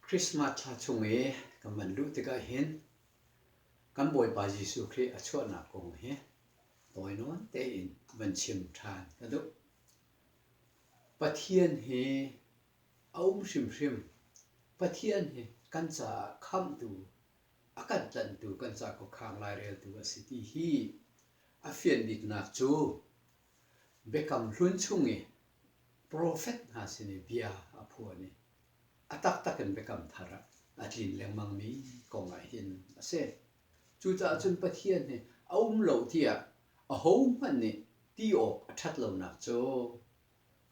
Christmas thla chung i kan van luh tikah hin kan Bawipa Jesuh Khrih a chuahnak kong hi tawi nawn tein van chim ṭhan ka duh. Pathian hi a um hrimhrim. Pathian hi kan caah khamhtu, a kan tlanhtu, kan ca khuakhang laireltu a si ti hi a fian biknak cu Biakam Hlun chung i profet hna sin i bia a phuan i a taktak in Biakam Thar ah a tlin lengmangmi kong ah hin a si. Cucaah cun Pathian hi a um lo tiah ahohmanh nih ti awk a ṭhat lonak cu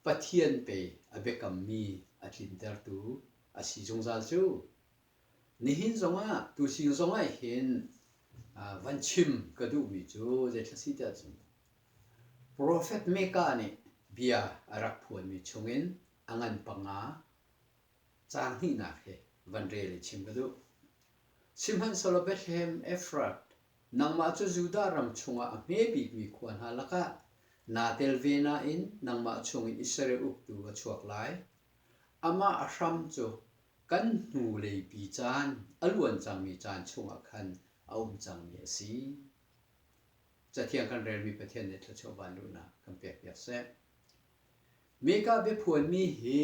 Pathian pei a biakammi a tlintertu a si zungzal cu. Nihin zongah, tuzing zongah hin van chim ka duhmi cu zeithla si tiah cun Profet Micah nih bia a rak phuanmi chungin a ngan panga caang hnihnak hi van rel i chim ka duh. Sihmanhsehlaw Bethlehem Efrath, nangmah cu Judah ram chungah a hme bikmi khua hna lakah naa tel ve nain nangmah chungin Israel uktu a chuak lai. Amah a hram cu kan hnuleipi caan a luan cangmi caan chungah khan a um cangmi a si. Cathiang kan relmi Pathian nih thluachuah vanluhnak kan pekpiak seh. Mika biaphuanmi hi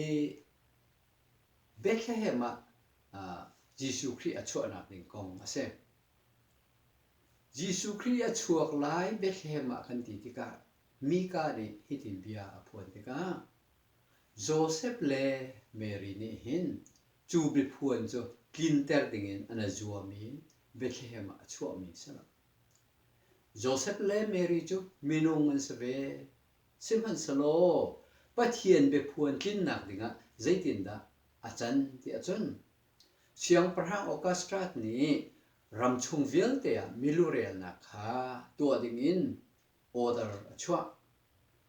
Bethlehem ah Jesuh Khrih a chuahnak ding kong a si. Jesuh Khrih a chuak lai Bethlehem ah kan ti tikah Mika nih hitin bia a phuan tikah Josef le Mary nih hin cu biaphuan cu tlinter dingin an i zuam i Bethlehem ah a chuahmi a si lo. Josef le Mary cu minung an si ve. Sihmanhsehlaw Pathian biaphuan tlinnak dingah zeitindah a can ti ahcun Siangpahrang Augustus nih ramchung vialte ah milurelnak kha tuah dingin order a chuah.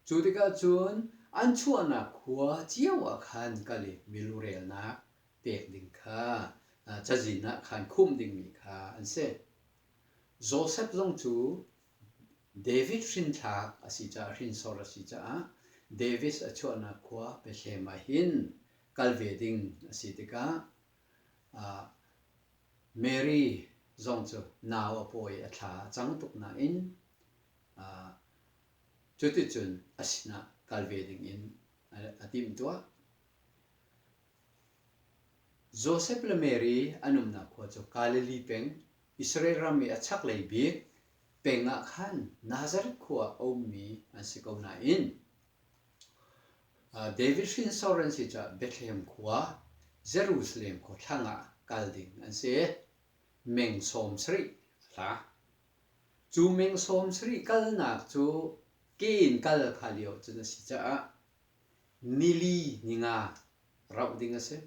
Cu tikah cun an chuahnak khua cio ah khan kal i milurelnak pek ding kha cazin ah khan khumh dingmi kha an si. Josef zong cu David hrinthlak a si caah hrinsor a si caah David a chuahnak khua Bethlehem ah hin kal ve ding a si tikah Mary zong cu nau a pawi a thla a cang tuk nain cuticun a sinah kal ve dingin a timhtuah. Josef le Mary an umnak khua cu Galilee peng, Israel ram i a chaklei bik peng ah khan Nazareth khua a ummi an si ko nain David hrinsor an si caah Bethlehem khua, Jerusalem khua thlang ah kal ding an si. Meng 70 a hla. Cu meng 70 kalnak cu ke in kal kha lio cun a si caah nili ninga rauh ding a si.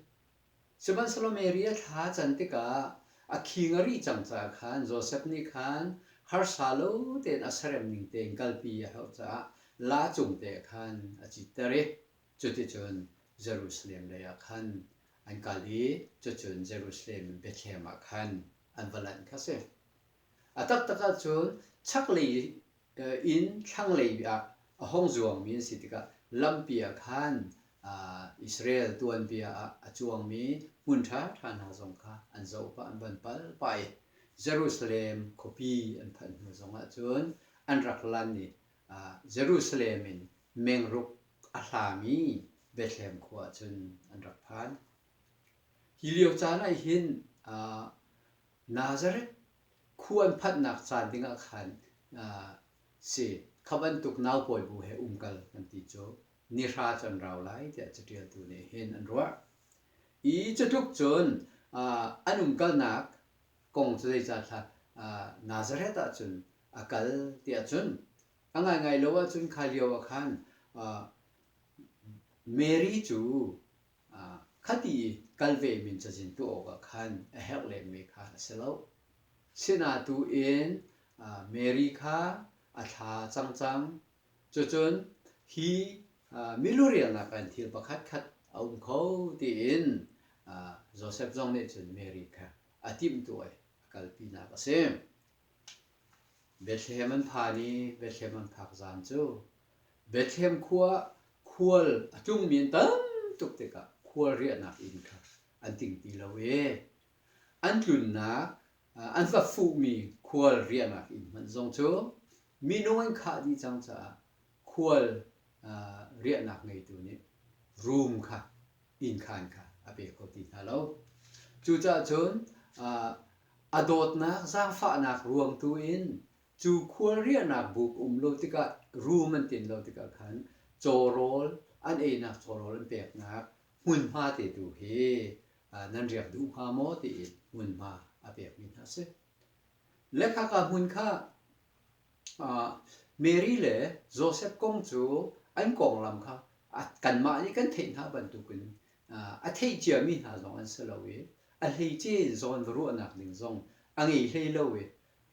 Sihmanhsehlaw Mary a thla a can tikah a khing a rih cang caah khan Josef nih khan harsa lo tein a sarem ning tein kalpi a hauh caah laa cung te ah khan a citter i cuticun Jerusalem lei ah khan an kal i cucun Jerusalem in Bethlehem ah khan an va lanh kha a si. A taktak ahcun chaklei inn thlanglei ah a hung zuangmi an si tikah lampi ah khan Israel tuanbia ah a cuangmi hmun ṭhaṭha hna zong kha an zoh pah an van pal pah i Jerusalem khuapi an phanh hnu zongah cun an rak lan i Jerusalem in mengruk a hlami Bethlehem khua ah cun an rak phan. Hi lio caan ah hin Nazareth Khu an phanhnak caan dingah khan si kha bantuk naupawi bu he umkal kan ti cu nihra cu an rau lai tiah caṭialtu nih hin an ruah. I cutluk cun an umkalnak kong cu zeicahtiah Nazareth ah cun a kal tiah cun a ngaingai lo ahcun kha lio ah khan Mary cu Khati i kal ve min cazin tuah awkah khan a herh lemmi kha a si lo. Sinatu in Mary kha a thla cang cang. Cucun hi milurelnak in thil pakhat khat a um kho tiin Josef zong nih cun Mary kha a timhtuah i a kalpinak a si. Bethlehem an phan i Bethlehem an phak zan cu Bethlehem khua khual a tlungmi an tam. tuk tikah khual riahnak inn kha an ting ti lo i an tlunnak an va fuhmi khual riahnak inn hmanh zong cu minung an khah dih cang caah khual riahnak ngeitu nih room kha innkhaan kha a pe kho ti hna lo. Cucaah cun a dawtnak zaangfahnak ruang tu in cu khual riahnak buk um lo tikah room an tin lo tikah khan cawrawl an einak cawrawl an peknak hmunhma te tu hi nan riak duh hnga maw tiin hmunhma a pekmi hna a si. Le khaka hmun kha Mary le Joseph kong cu an konglam kha kanmah nih kan theih hna bantukin a theih ciami hna zong an si lo i a hleice in zawn va ruahnak ding zong a ngei hlei lo i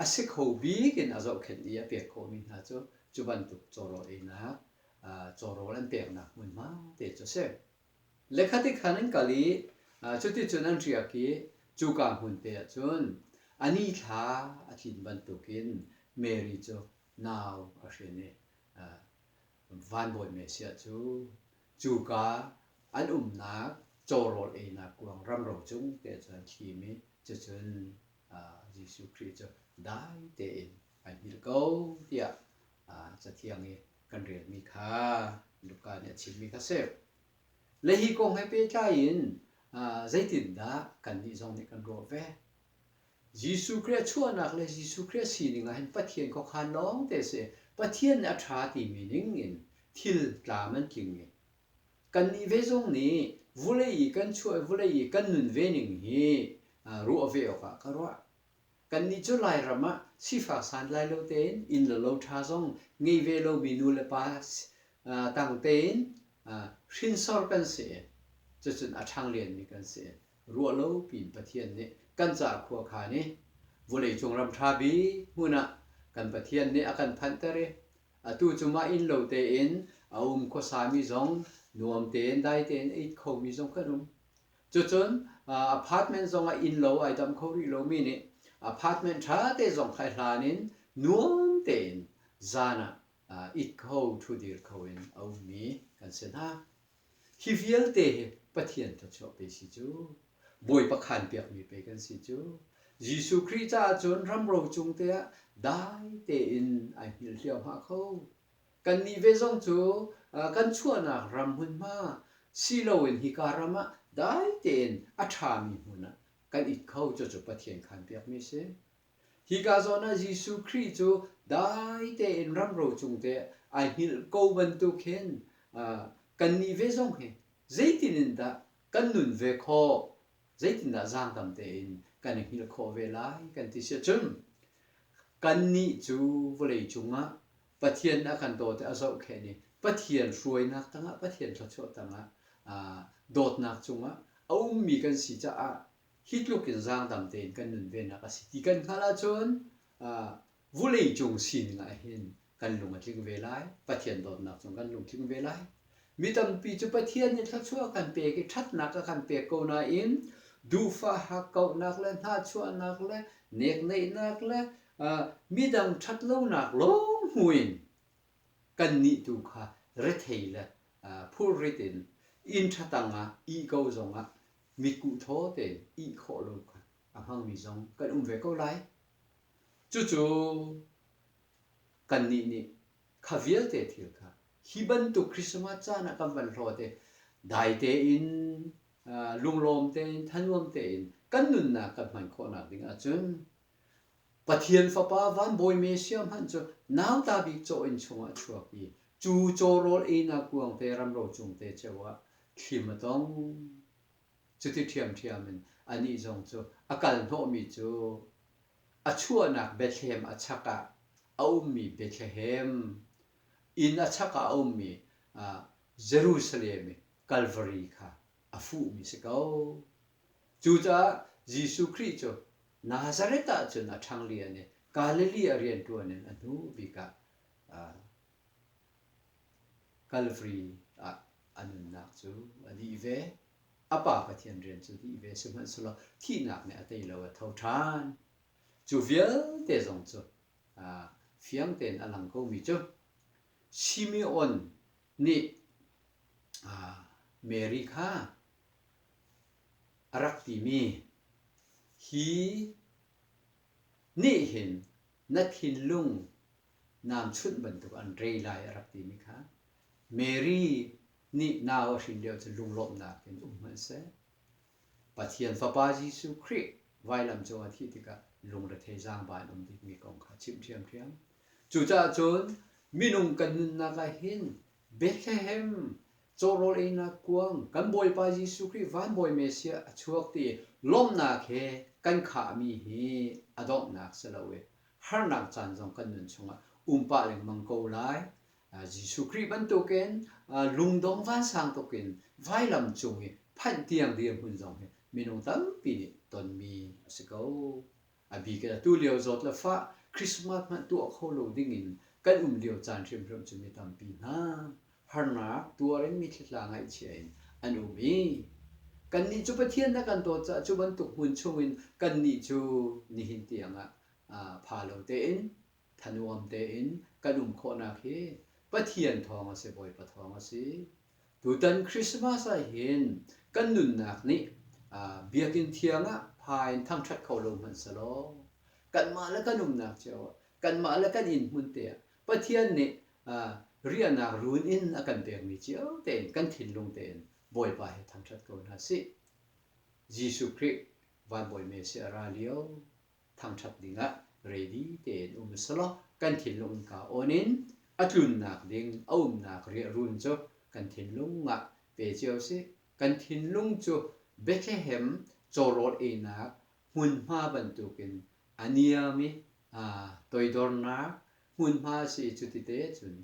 a si kho bik in a zohkhenh i a pek khawhmi hna cu cu bantuk cawrawl einak cawrawl an peknak hmunhma te cu a si. Le khati khan an kal i cuticun an riak i cuka hmun te ah cun a ni thla a tlin bantukin Mary cu nau a hrin i vanbawi Messiah cu cuka an umnak cawrawl einak kuang ramro cung te cun an thlim i cucun Jesuh Khrih cu dai tein ai hngilh ko tiah Cathiang i kan relmi kha Luka nih a chimmi kha a si. Le hi kong he pehtlai in zeitindah kannih zong nih kan ruah ve? Jesuh Khrih a chuahnak le Jesuh Khrih a sining ah hin Pathian khuakhan lawng te a si. Pathian nih a ṭha timi ning in thil tlam an tling i kannih ve zong nih vulei i kan chuah i vulei i kan nun ve ning hi ruah ve awkah ka ruah. Kannih cu Lairam ah sifak santlai lo tein inn le lo ṭha zong ngei ve lomi nu le pa tang tein hrinsor kan si i cucun a ṭhang lianmi kan si. Ruah lo piin Pathian nih kan caah khua khan i vawleicung ram ṭha bik hmun ah kan Pathian nih a kan phanhter i atu cu mah inn lo tein a um khuasami zong nuam tein dai tein a it khomi zong kan um. Cucun apartment zongah innlo ai damh kho rih lomi nih apartment ṭha te zong kha hlan in nuam tein zan ah it kho ṭhudir kho in a ummi kan si hna. Hi vialte hi Pathian thluachuah pe si cu. Bawipa khaan piakmi pe kan si cu. Jesuh Khrih caah cun ramro cung te ah dai tein ai hngilh hliahmah kho. Kannih ve zong cu kan chuahnak ram hmunhma si loin hika ram ah dai tein a ṭhami hmun ah kan it kho cucu Pathian khaanpiakmi a si. Hika zawn ah Jesuh Khrih cu dai tein ramro cung te ai hngilh ko bantuk hin kannih ve zong hi zeitin in dah kan nun ve khawh, zeitindah zaangdam tein kan i hngilh khawh ve lai kan ti si ahcun kannih cu vawlei cungah Pathian a kan dawt i a zohkhenh i Pathian hruainak tangah Pathian thluachuah tangah dawtnak cungah a ummi kan si caah hi tluk in zaangdam tein kan nun venak a si ti kan hngalh ahcun vuleicung sining ah hin kan lung a tling ve lai Pathian dawtnak cung kan lungtling ve lai. Mi tampi cu Pathian nih thluachuah a kan pek i ṭhatnak a kan pek ko nain duhfah hakkauhnak le hnahchuahnak le nekneihnak le midang ṭhatlonak lawng hmu in kannih tu kha rethei le phurrit in inn ṭha tangah ih ko zongah mitkuh thaw tein ih khawh lo kha a hmangmi zong kan um ve ko lai. Cucu kannih nih kha vialte thil kha hi bantuk Christmas caan ah kan van hlawt i dai tein lunglawm tein thanuam tein kan nunnak kan hman khawhnak ding ahcun Pathian Fapa vanbawi Messiah hmanh cu nauta bik caw inn chungah a chuak i cu cawrawl einak kuang te ramro cung te ceu ah thlim a tong. Cuti ṭhiamṭhiam in anih zong cu a kal hnawhmi cu a chuahnak Bethlehem a chak ah a ummi Bethlehem inn a chak ah a ummi Jerusalem i Calvary kha a fuhmi si ko. Cucaah Jesuh Khrih cu Nazareth ah cun a ṭhang lian i Galilee a rianṭuan in a hnu bik ah Calvary ah a nunnak cu a dih ve. A Pa Pathian rian cu dih ve sihmanhsehlaw thihnak nih a tei lo, a tho ṭhan. Cu vialte zong cu fiang tein a lang komi cu Simeon nih. Mary kha a rak timi hi nih hin na thinlung nam chunh bantuk an rei lai a rak timi kha Mary nih nau a hrin lio cu lunglawmhnak in um hmanhseh Pathian Fapa Jesuh Khrih vailam cung a thih tikah lungrethei zaangba in um bikmi kong kha chimh ṭhiamṭhiam. Cucaah cun minung kan nunnak ah hin Bethlehem cawrawl einak kuang kan Bawipa Jesuh Khrih vanbawi Messiah a chuak ti lawmhnak he kan khahmi hi a donghnak si lo i harnak caan zong kan nun chungah um pah lengmang ko lai. Jesuh Khrih bantukin lungdong vansang tukin vailam cung i phanh tiang dirhmun zong hi minung tampi nih tonmi a si ko. A bik in atu lio zawt le fah Christmas hmanh tuah kho lo dingin kan um lio caan hrimhrim cu mi tampi hna harnak tuar in mitthli tla ngaihchia in an um i kannih cu Pathian na kan dawt caah cu bantuk hmun chungin kannih cu nihin tiangah pha lo tein thanuam tein kan um khawhnak hi Pathian thawng a si Bawipa thawng a si. Tutan Christmas ah hin kan nunnak nih biakinn thiang ah pha in thangṭhat kho lo hmanh selaw kanmah le kan umnak cio ah kanmah le kan inn hmun te ah Pathian nih riahnak run in a kan pekmi cio tein kan thinlung tein Bawipa he thangṭhat ko hna sih. Jesuh Khrih vanbawi Messiah a ra lio thangṭhat dingah ready tein um selaw kan thinlung innka awn in a tlunnak ding a umnak riahrun cu kan thinlung ah pe cio sih. Kan thinlung cu Bethlehem cawrawl einak hmunhma bantukin a niam i toidornak hmunhma a si i cutite cun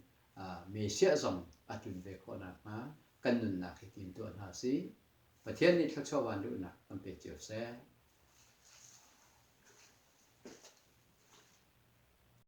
Messiah zong a tlun ve khawh nakhnga kan nunnak hi timtuah hna sih. Pathian nih thluachuah vanluhnak kan pe cio seh.